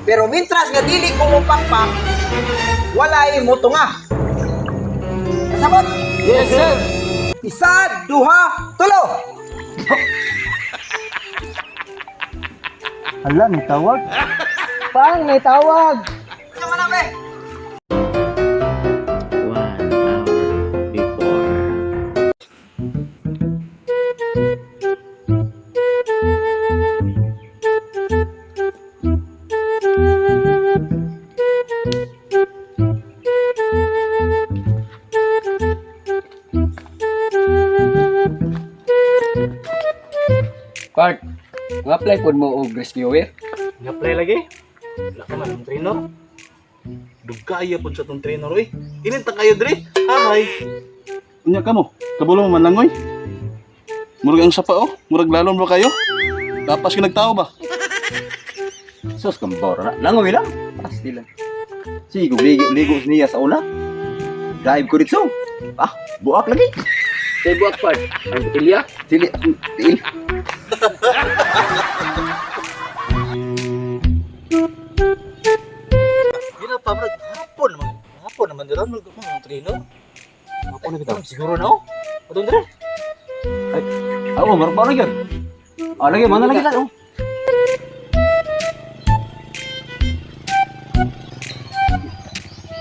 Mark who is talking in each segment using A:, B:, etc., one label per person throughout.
A: Pero mintras nga dili ko mo pakpak, walay mo tunga. Kasabot?
B: Yes, sir.
A: Isa, duha, tulo.
B: Hala, may tawag. Pang, may tawag.
A: Sama na, be.
C: 1 hour before.
B: Park, nga-apply pod mo og rescuer.
D: Nga-apply lagi. Wala ka man ang trainer. Dugkaya po sa tong trainer oy. Ininta kayo dre. Hi.
E: Unya ka mo, kabulo mo manlangoy. Murag ang sapa oh, murag lalom ba kayo? Tapas ka nagtao ba?
F: Sus, kambor na. Langoy lang. Pasti lang. Sige, ligo, ligo niya sa una. Dive ko dito. Ah, buak lagi.
B: Kay buak part, ang botelya.
F: Dili, akong tiil.
D: Gina pa murag hapon naman. Hapon naman dira murag ang trainer. Hapon na bitaw. Siguro na oh. Atong dre.
F: Ay, oh, murag pa yun. Ah, lagi, mana lagi lang. Oh.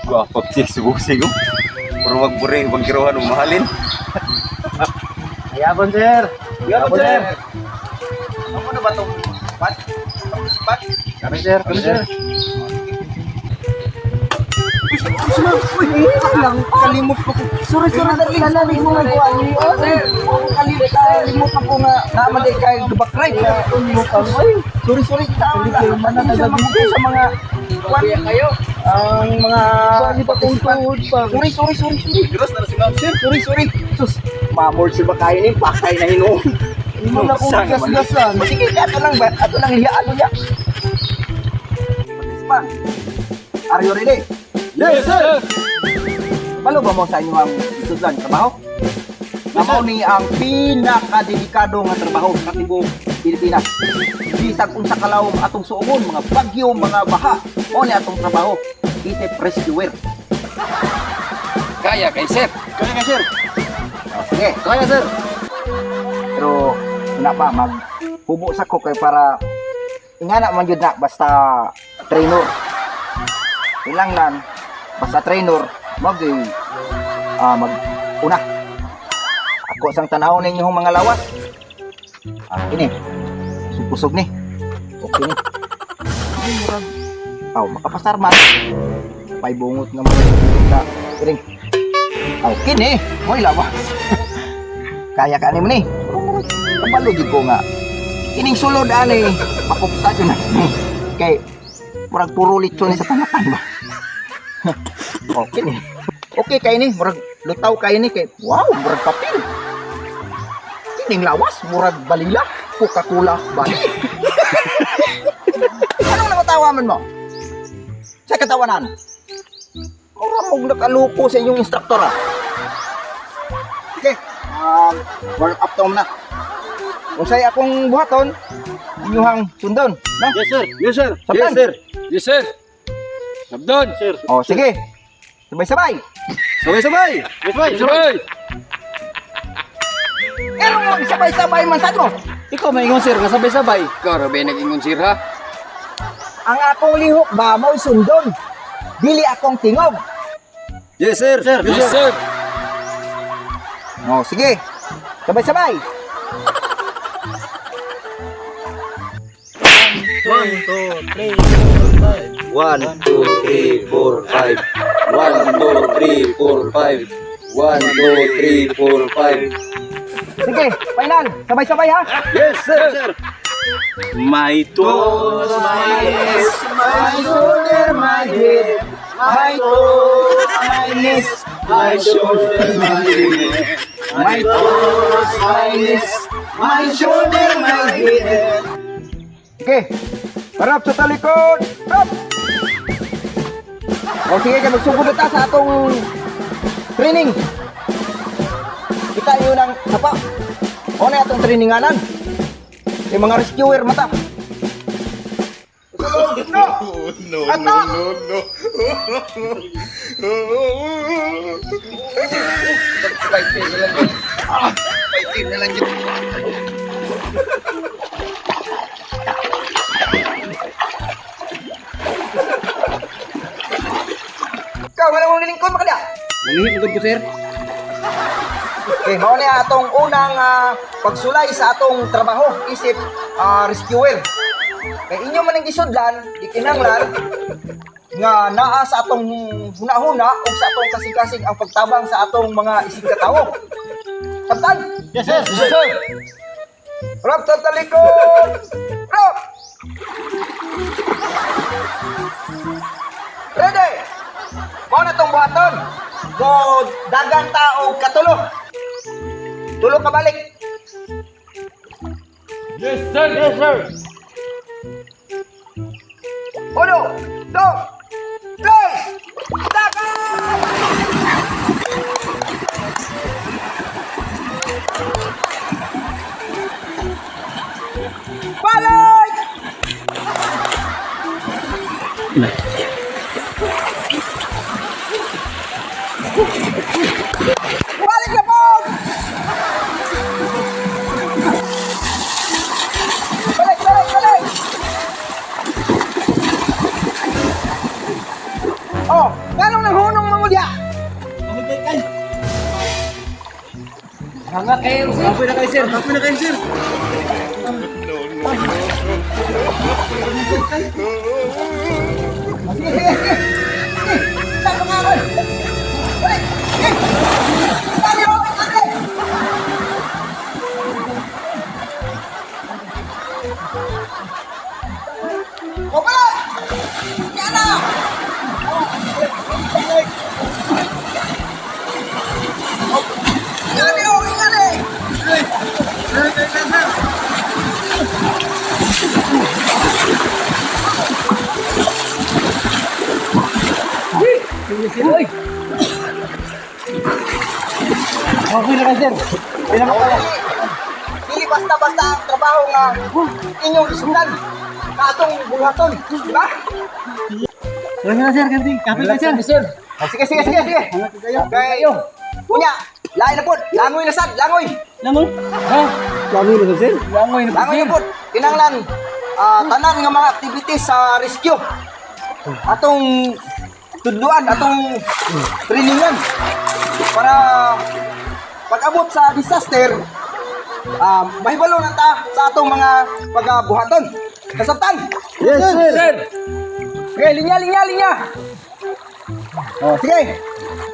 F: Gwapap siya, subok-sigo. Pero wag bure, wag kiruhan, umahalin.
D: Hayapon sir.
F: Hayapon, sir.
A: Ako na ba itong pat? Participant?
D: Kami sir, kami sir.
A: Uy, lang, kalimot ko. Sorry, sorry, darling. Sorry, sorry. Sir, kalimot, kalimot ako nga. Naman di kay dubakray. Sorry, sorry. Tama na. Pasensya na ko sa mga
B: Kuya kayo.
A: ang mga participant. Sorry, sorry, sorry, sorry.
E: Gras na si ma'am sir.
A: Sorry, sorry. Sus, mamor si bakayin ni pakay na hinuon.
B: Wala akong gasgasan.
A: Sige, ato lang ba? Ato lang liya, ato liya. Participant, are you ready?
E: Yes sir.
A: Kabalo ba mo sa inyo ang isudlan trabaho? Amo ni ang pinakadelikado nga trabaho sa tibuok Pilipinas. Bisag unsa kalawom atong suogon, mga bagyo, mga baha, mo ni atong trabaho isip rescuer.
B: Kaya kay sir.
E: Kaya ka sir.
A: O, sige,
F: Kaya, sir.
A: pero una pa mag hubo sa ko kay para ingana man jud na basta trainer. Ilang lang basta trainer mag mag una. Ako sang tanaw ninyo mga lawas. Ah, kini. Kusog ni. Okay ni. Ay, murag. Aw, makapasar man. Pay bungot nga mga sa kiring. Aw, kini, mo'y lawas. Kaya ka ni mo ni. Pero murag, kabalo jud ko nga. Kining sulod ani, makupsa jud na. Kay murag puro litson ni sa panapan ba. Okay ni. Okay kay ni, murag lutaw kay ni kay wow, murag papel. Kining lawas, murag balila, Coca-Cola bali. Anong nakatawa man mo? Sa katawanan. Mura mong nakaluko sa inyong instruktor ah. Okay, work up to na. Usay akong buhaton, inyuhang sundon, no?
E: Yes sir. Yes sir.
A: Sabtan.
F: Yes, sir.
B: Yes, sir. Sabdon.
D: Sir.
A: O, sige. Sabay-sabay.
F: Sabay-sabay.
B: Sabay. Sabay.
A: Pero mo, sabay-sabay man sad mo.
F: Ikaw, may ingon, sir, nga sabay-sabay.
B: Ikaw ra ba nag-ingon sir ha?
A: Ang akong lihok ba mo'y sundon. Dili akong tingog.
F: Yes, sir. Sir.
B: Yes, sir.
A: O, sige. Sabay-sabay.
D: 1 2 3 4 5.
F: 1, 2, 3, 4, 5. 1, 2, 3, 4, 5. 1, 2, 3, 4, 5.
A: Sige, final. Sabay-sabay ha.
F: Yes, sir.
E: My toes, my knees,
A: My shoulder, my head. My toes, my knees.
E: my shoulder, my head.
A: My toes, my knees. My shoulder, my head. Okay. Harap sa talikod. Harap. O sige, kay magsugod na ta sa atong training. Kita niyo ng sapa. O na atong traininganan. Yung mga rescuer mata. Sulod. No!
G: No, no, no, no.
A: Fighting na lang yun. Ikaw, wala mong nilingkod makada.
B: Nangihi ko, sir.
A: Okay, mao ni atong unang pagsulay sa atong trabaho isip rescuer. Kay inyo man ang gisudlan, gikinahanglan nga naa sa atong hunahuna ug sa atong kasing-kasing ang pagtabang sa atong mga isig katawo. Samtan?
D: Yes, sir. Yes, sir.
A: Rap sa talikod! Rap! Ready! Mao na tong buhaton. Go dagan ta og katulo. Tulo ka balik.
B: Yes, sir. Yes, sir.
A: Uno, dos, tres! Dagan! Balik! Balik na po! Balik, balik, balik! Oh, nganong nanghunong mga diha?
B: Hanga kayo, sir.
D: Kapoy na kayo, sir. Kapoy na kayo, sir.
A: Sige, sige, sige. Sige, tama nga ako. Balik! Sige! Dali, oh, dali! Oh, balik! Yan na! Oh, dali, oh, dali!
B: Kapoy na kayo, sir.
A: Dili, dili basta-basta ang trabaho nga inyong isundan na atong buhaton, di ba?
D: Relax na, sir. Kapoy na, sir.
B: Sir.
A: Oh, sige, sige, sige, sige. Okay. Unya, lain na pod, langoy na sad, langoy.
D: Langoy.
B: Ha?
D: Langoy na, sir.
B: Langoy na,
A: Langoy
B: sir.
A: na pod. Kinahanglan tanan nga mga activities sa rescue. Atong tudluan, atong trainingan para pag-abot sa disaster, mahibalo na ta sa atong mga pagabuhaton. Kasabtan.
D: Yes, sir.
B: Sir.
A: Sige, linya, linya, linya. Oh, sige.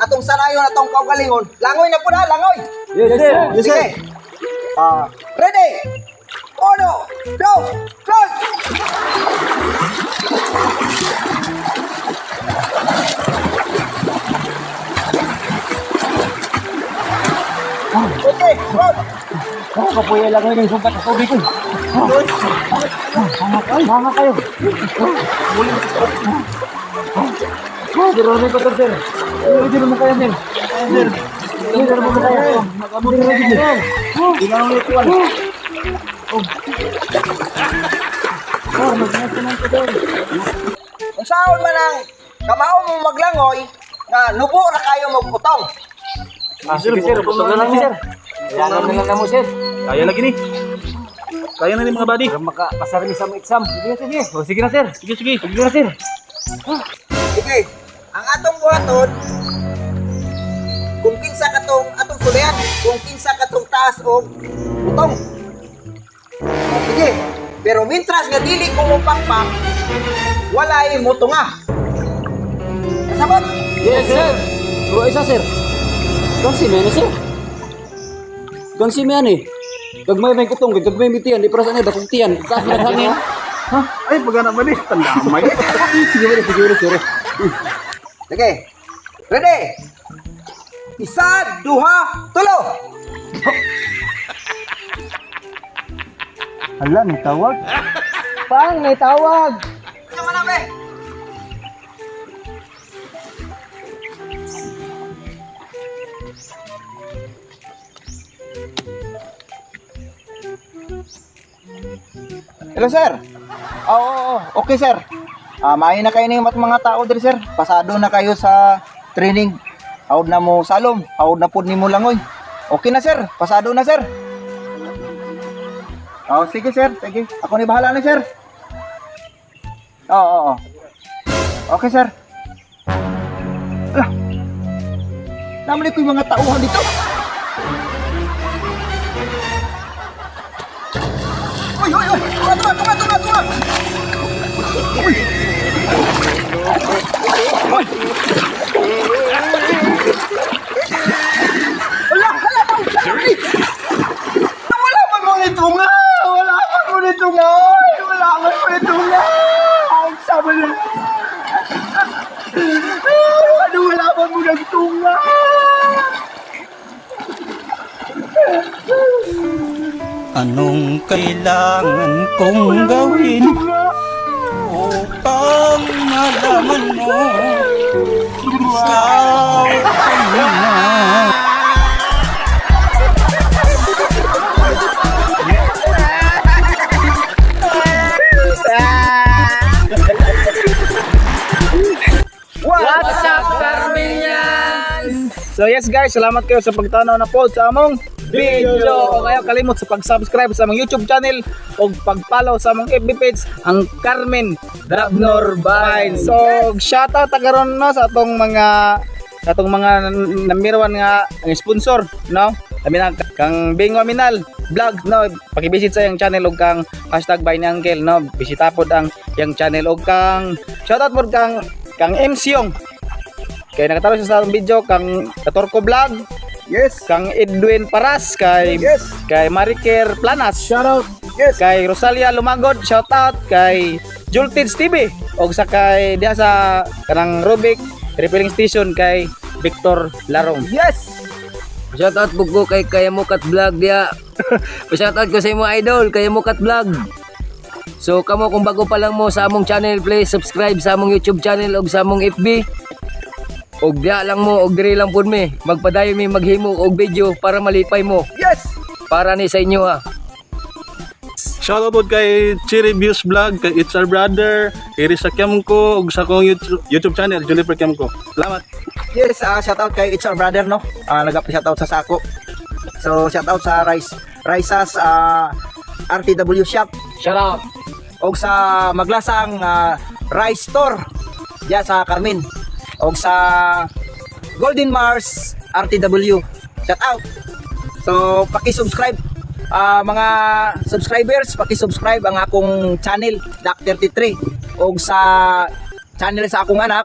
A: Atong sanayon atong kaugalingon. Langoy na po na, langoy.
D: Yes, sir. Yes, sir.
A: Sige. Ready. Uno, dos, tres. Okay, go.
B: Oh, kapoy langoy ng sumpat sa tubig ko. Hanga kayo. Hanga kayo. Oh, dito ko to, sir. Dito mo kayo, sir. Sir. Dito mo kayo. Dito mo kayo.
D: Di na lang ulit.
A: Kung saan man ang kamao mo maglangoy, nga nubo ra kayo magputong.
B: Ah, sige, sir. Gusto na lang, sir. Kailangan na lang mo, sir.
D: Kaya lagi ni. Kaya na ni mga buddy.
B: Para makapasar ni sa mga exam. Sige, sige. O, sige na, sir.
D: Sige, sige.
B: Sige na, sir.
A: Sige, ang atong buhaton, kung kinsa katong atong sulayan, kung kinsa katong taas og butong. Sige, pero mintras nga dili ko mopakpak, walay motunga. Kasabot?
B: Yes, sir. Bro, isa, sir. Gangsi, man, sir. Gangsi, man, eh. Gagmay may kutong, gagmay may tiyan, di para sa niya, dakong tiyan. Taas na hangin.
E: Ha? Ay, pagana ba ni? Tandamay.
B: Sige, bro, sige, bro, sir.
A: Sige. Ready? Isa, duha, tulo.
B: Hala, may tawag. Pang, may tawag.
A: Sama na, be. Hello, sir. Oo, oo, oo. Okay, sir. Maayo na kayo ng mga tao diri, sir. Pasado na kayo sa training. Hawd na mo salom, hawd na pud nimo langoy. Okay na, sir, pasado na, sir. Oh, sige, sir, sige. Ako ni bahala na, sir. Oo. Okay, sir. Ala. Namali ko yung mga tauhan dito. Uy, uy, uy! Tunga, tunga, tunga, tunga, tunga! Uy! Uy! Ala, ala, ala! Wala man mo nito nga! Wala man mo nito nga! Uy, wala man mo nito nga! Ang sabi na. Ano, wala man mo nagtunga?
G: Anong kailangan kong gawin upang malaman mo ikaw ang una?
H: What's up, Carminians? So yes guys, salamat kayo sa pagtanaw na po sa among video. O kayo kalimot sa pag-subscribe sa among YouTube channel o pag-follow sa among FB page, ang Carmen Dabnor Vine. So shoutout ta karon, no, sa atong mga number one nga ang sponsor, no? Kami na kang Bingo Aminal Vlog, no? Pakibisit sa iyang channel ug kang #ByNiUncle, no? Bisita pod ang iyang channel ug kang shoutout pod kang MC Yong kay nakatalo siya sa atong video, kang Katorko Vlog.
A: Yes!
H: Kang Edwin Paras, kay kay Mariker Planas.
A: Shout out! Yes!
H: Kay Rosalia Lumagod, shout out kay Jultins TV og sa kay diha sa kanang Rubik Refilling Station, kay Victor Larong.
A: Yes!
I: Shout out po ko kay Kayamukat Vlog diya. Shout out ko sa imo, idol, Kayamukat Vlog. So kamo, kung bago pa lang mo sa among channel, please subscribe sa among YouTube channel ug sa among FB. Og diya lang mo og diri lang pud mi. Magpadayon mi maghimo og video para malipay mo.
A: Yes!
I: Para ni sa inyo ha.
E: Shoutout po kay Cherry Views Vlog, kay It's Our Brother, kay Risa Kiamko, ug sa akong YouTube channel, Juliper Kiamko. Salamat!
A: Yes, shout out kay It's Our Brother, no. Nag-shout out sa Sako. So shout out sa Rice Rice's RTW Shop.
I: Shout out.
A: Og sa Maglasang Rice Store diya sa Carmen. Og sa Golden Mars RTW. Shout out. So paki-subscribe, mga subscribers, paki-subscribe ang akong channel Dak 33 og sa channel sa akong anak,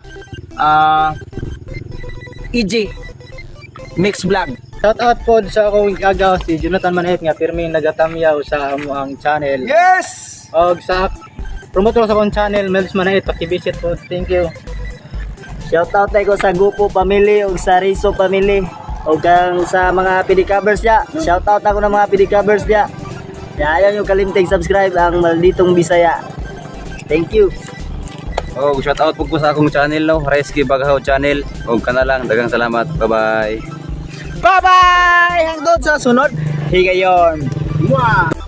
A: EJ Mix Vlog.
J: Shout out po sa akong agaw si Jonathan Manhit nga pirmi nagatamyaw sa among channel.
A: Yes!
J: Og sa promotor sa akong channel Mels Manhit, pakivisit po. Thank you.
K: Shout out ko sa Gupo family ug sa Rizzo family ug kang sa mga PD covers diya. Shout out ako ng mga PD covers diya. Ya, ayaw nyo kalimting subscribe ang Malditong Bisaya. Thank you.
F: Oh, shout out po ko sa akong channel, no, Rescue Bagahaw channel. Og kana lang, daghang salamat. Bye-bye.
H: Bye-bye! Hangtod sa sunod. Higayon.
A: Mwah!